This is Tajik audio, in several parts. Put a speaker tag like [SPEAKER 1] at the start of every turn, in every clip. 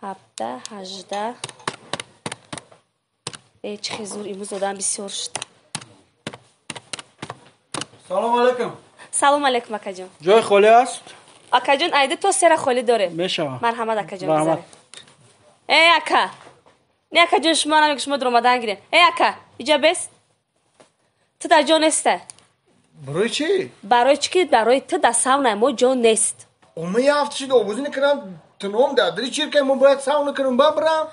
[SPEAKER 1] 17, 18. Э, чӣ хезур имрӯз одам бисёр шуд.
[SPEAKER 2] Салом алейкум.
[SPEAKER 1] Салом алейкум, акаҷон.
[SPEAKER 2] Ҷои холӣ аст?
[SPEAKER 1] Акаҷон, айда то сера холӣ дорем.
[SPEAKER 2] Мешавад.
[SPEAKER 1] Марҳамат, акаҷон,
[SPEAKER 2] Раҳмат.
[SPEAKER 1] бизанед. Э, ака. Не, акаҷон, шумо намег, шумо дуромадан гирем. Э, ака, иҷа бес? Ту дар ҷо неста.
[SPEAKER 2] Барои чӣ?
[SPEAKER 1] Барои чӣ ки барои ту дар саунаи мо ҷо нест.
[SPEAKER 2] Ома я ҳафта шид овозӣ накардам, туном дар дари чиркай, мо бояд сауна кунем, ба бирам.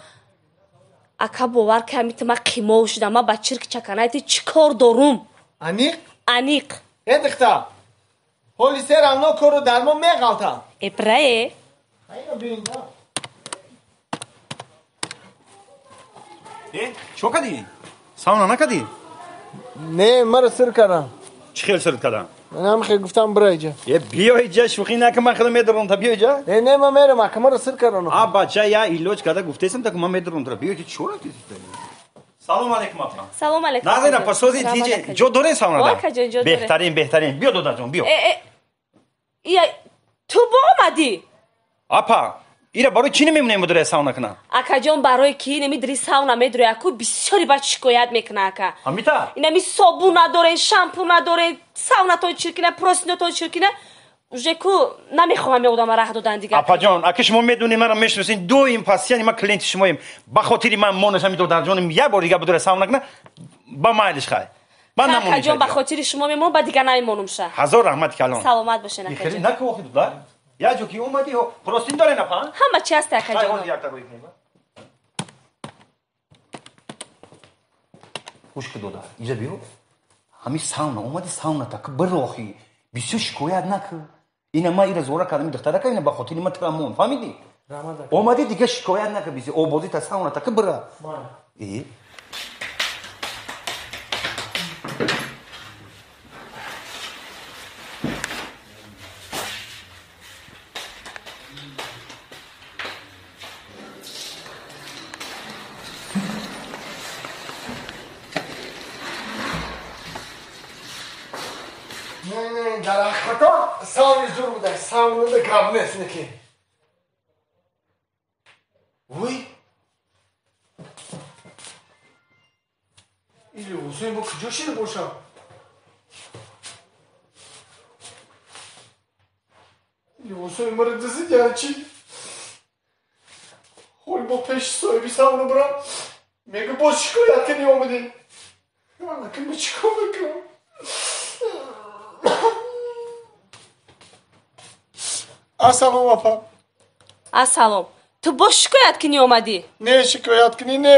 [SPEAKER 1] Ака, бовар ки ҳамин ту ман қимов шудам, ман ба чирки чаканаи ту чӣ кор дорум?
[SPEAKER 2] Аниқ?
[SPEAKER 1] Аниқ.
[SPEAKER 2] Э, духтар, ҳоли се равно кору дармон меғалтам.
[SPEAKER 1] Э, брае?
[SPEAKER 2] Айна бин, да.
[SPEAKER 3] Э, чо кардӣ? Сауна накардӣ?
[SPEAKER 2] Не, маро сир кардам.
[SPEAKER 3] Чӣ хел сирт кардам?
[SPEAKER 2] Манам хел гуфтам, бира иҷа.
[SPEAKER 3] Э, биё иҷа, шӯхӣ накун, ман худам медорам та, биё иҷа.
[SPEAKER 2] Э, не, ман мерам, ака, маро сир кардам.
[SPEAKER 3] А, бача, я илоҷ карда гуфтесам, так ман медорам тра. Биё иҷа, чо рафтӣ? Салом алейкум, апа.
[SPEAKER 1] Салом алейкум.
[SPEAKER 3] Назин, апа, сози
[SPEAKER 1] Раҳмат,
[SPEAKER 3] тиҷе.
[SPEAKER 1] акаҷон.
[SPEAKER 3] Ҷо дорем сауна?
[SPEAKER 1] О, акаҷон, ҷо дорем.
[SPEAKER 3] Беҳтарин, беҳтарин. Биё, додарҷон, биё.
[SPEAKER 1] Э, э, ия, ту бо омадӣ?
[SPEAKER 3] Апа, ира барои чӣ намемонем мудире сауна кунам?
[SPEAKER 1] Акаҷон, барои ки инами дри сауна медури, аку бисёри бад шикоят мекуна, ака.
[SPEAKER 3] Ҳамита?
[SPEAKER 1] Инами собун надорен, шампун надорен, саунатон чиркина, простинотон чиркина. Уже ку намехоҳам одама раҳ додан дигар.
[SPEAKER 3] Апаҷон, ака, шумо медонед, маро мешиносед, доим пасияни ман клиенти шумоем. Ба хотири ман монаш ҳами додарҷонам як бор дигар будуре сауна куна, ба майлиш хай. Ман намонем.
[SPEAKER 1] Акаҷон, ба хотири шумо мемонам, ба дигар намемонам ша.
[SPEAKER 3] Ҳазор раҳмат калон.
[SPEAKER 1] Саломат бошен,
[SPEAKER 3] Хеле
[SPEAKER 1] акаҷон.
[SPEAKER 3] наку охи додар. Як ҷо ки омадӣ, простин дорен, апа?
[SPEAKER 1] Ҳама чи ҳаст,
[SPEAKER 3] Хай,
[SPEAKER 1] акаҷон.
[SPEAKER 3] ҳозир якта рӯй кунем. Гӯш ки, додар, иҷа биё. Ҳами сауна, омади сауна так бирохӣ. Бисёр шикоят накун. Ина ман ира зора кардам, духтарака, ина ба хотири ман тура мон, фаҳмидӣ? Омадӣ, дига шикоят накун, бисёр обозӣ та сауна так бира. Э?
[SPEAKER 2] Не, не, дар ҳақиқатон сауни зур буда, саунада гап нест, неки. Вой! Ин либосои мо куҷо шида бошам? Либосои маро дизид, яъне чӣ? Ҳоли бо пеши соҳиби сауна бирам, мега, боз шикоят кунӣ омадӣ. Анака, ма чӣ кор мекунам? Ассалом, апа.
[SPEAKER 1] Ассалом. Ту боз шикоят кунӣ омадӣ?
[SPEAKER 2] Не, шикоят кунӣ не.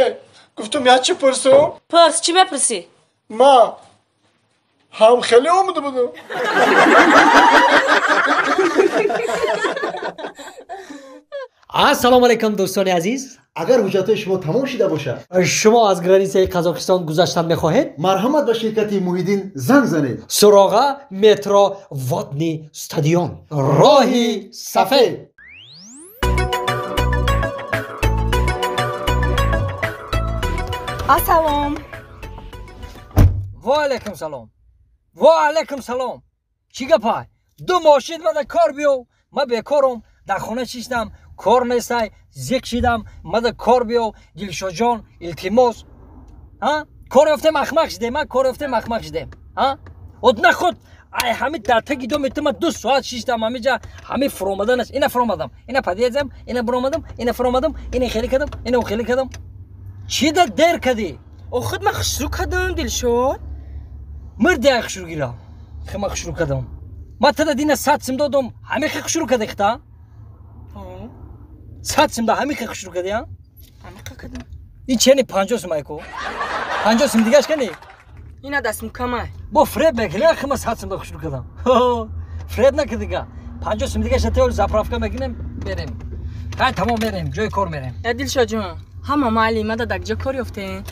[SPEAKER 2] Гуфтам, як чӣ пурсум.
[SPEAKER 1] Пурс, чӣ мепурсӣ?
[SPEAKER 2] Ма ҳам хеле омада будам.
[SPEAKER 4] Ассалому алайкум, дӯстони азиз.
[SPEAKER 5] Агар ҳуҷҷатҳои шумо тамом шида бошад,
[SPEAKER 4] шумо аз границаи Қазоқистон гузаштан мехоҳед,
[SPEAKER 5] марҳамат, ба ширкати Муҳиддин занг занед.
[SPEAKER 4] Суроға: метро Водный стадион, роҳи сафед.
[SPEAKER 6] Ассалом.
[SPEAKER 7] Ва алайкум салом, ва алайкум салом. Чӣ гапай? Ду мошин мада кор биёв. Ма бекорум, дар хона шиштам, кор нестай, зиқ шидам. Мада кор биёв, Дилшодҷон, илтимос. А кор ёфтем, ахмақ шидем. А кор ёфтем, ахмақ шидем. А от нахуд ай ҳами дар таги доми ту ма 2 соат шиштам ҳамиҷа. Ҳами фуромаданаш, ина фуромадам, ина подъездам, ина буромадам, ина фуромадам, ина хеле кардам, ина хеле кардам. Чӣ да дер кардӣ?
[SPEAKER 6] Охир ман хушрӯ кардам, Дилшод.
[SPEAKER 7] Мирди, ай хушрӯ гирам. Хе, ма хушрӯ кардам. Ма тада дина 100 сим додум, ҳами хе хушрӯ кардӣ хита? 100 сим да ҳами хе хушрӯ кардӣ, а?
[SPEAKER 6] Ҳамиқа кардам.
[SPEAKER 7] Ин чени 50 сум айко, 50 сум дигаш кани.
[SPEAKER 6] Ина дастм камай.
[SPEAKER 7] Бо фреб мекунӣ? Хе, ма 100 сум да хушрӯ кардам, фреб накард дига. 50 сум дигаша теол заправка мекунем, мерем. Хай, тамом, мерем, ҷои кор мерем.
[SPEAKER 6] Я, Дилшодҷон, ҳама майли, мада дар куҷо кор ёфтем?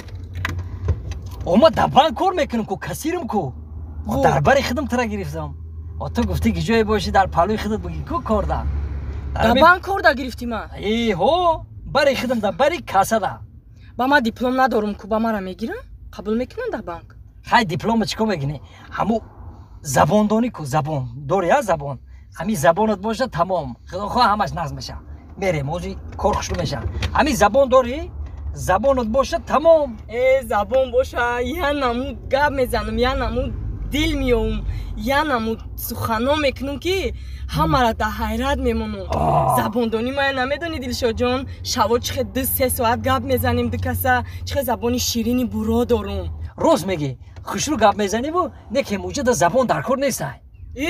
[SPEAKER 7] Ома дар банк кор мекунам ку, кассирам ку. Дар бари худам тара гирифтам. Ту гуфтӣ ки ҷое бошӣ, дар паҳлӯи худат буги ку кор да.
[SPEAKER 6] Дар банк кор да гирифтӣ ма?
[SPEAKER 7] Э, ҳо, бари худам да, бари кассада.
[SPEAKER 6] Ба ман диплом надорум ку, ба мара мегирам, қабул мекунам дар банк?
[SPEAKER 7] Хай, диплома чӣ кор мекунӣ? Ҳаму забондонӣ ку, забон дори, а забон, ҳамин забонат боша, тамом, худохоҳ, ҳамаш нағз меша. Мерем, ҳозир кор хушрӯ мешавад. Ҳамин забон дорӣ? Забонат бошад, тамом.
[SPEAKER 6] Э, забон боша, я намуд гап мезанам, я намуд дил меёвум, я намуд сухано мекунам, ки ҳамаро дар ҳайрат мемонам. Забондонӣ мая намедонӣ, Дилшодҷон, шаво чихе 2-3 соат гап мезанем ду каса, чихе забони ширини буро дорум.
[SPEAKER 7] Рост мегӣ, хушрӯ гап мезаниву не ки муҷада забон дар кор нестай.
[SPEAKER 6] Э,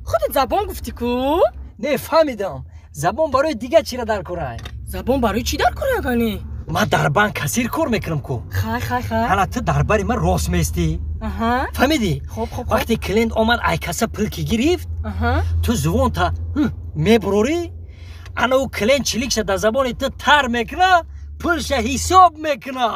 [SPEAKER 6] худат забон гуфтӣ ку?
[SPEAKER 7] Не фаҳмидам, забон барои дигар чира дар корай.
[SPEAKER 6] Забон барои чӣ дар кор агани?
[SPEAKER 7] Ман дар банк кассир кор мекунам ку.
[SPEAKER 6] Хай, хай, хай.
[SPEAKER 7] Ҳала ту дар бари ман рост меистӣ. Фаҳмидӣ?
[SPEAKER 6] Хоб, хоб.
[SPEAKER 7] Вақте клиент омад, ай касса пул ки гирифт, ту зувонта мебурорӣ, ана ӯ клиент чиликша дар забони ту тар мекуна, пулша ҳисоб мекуна.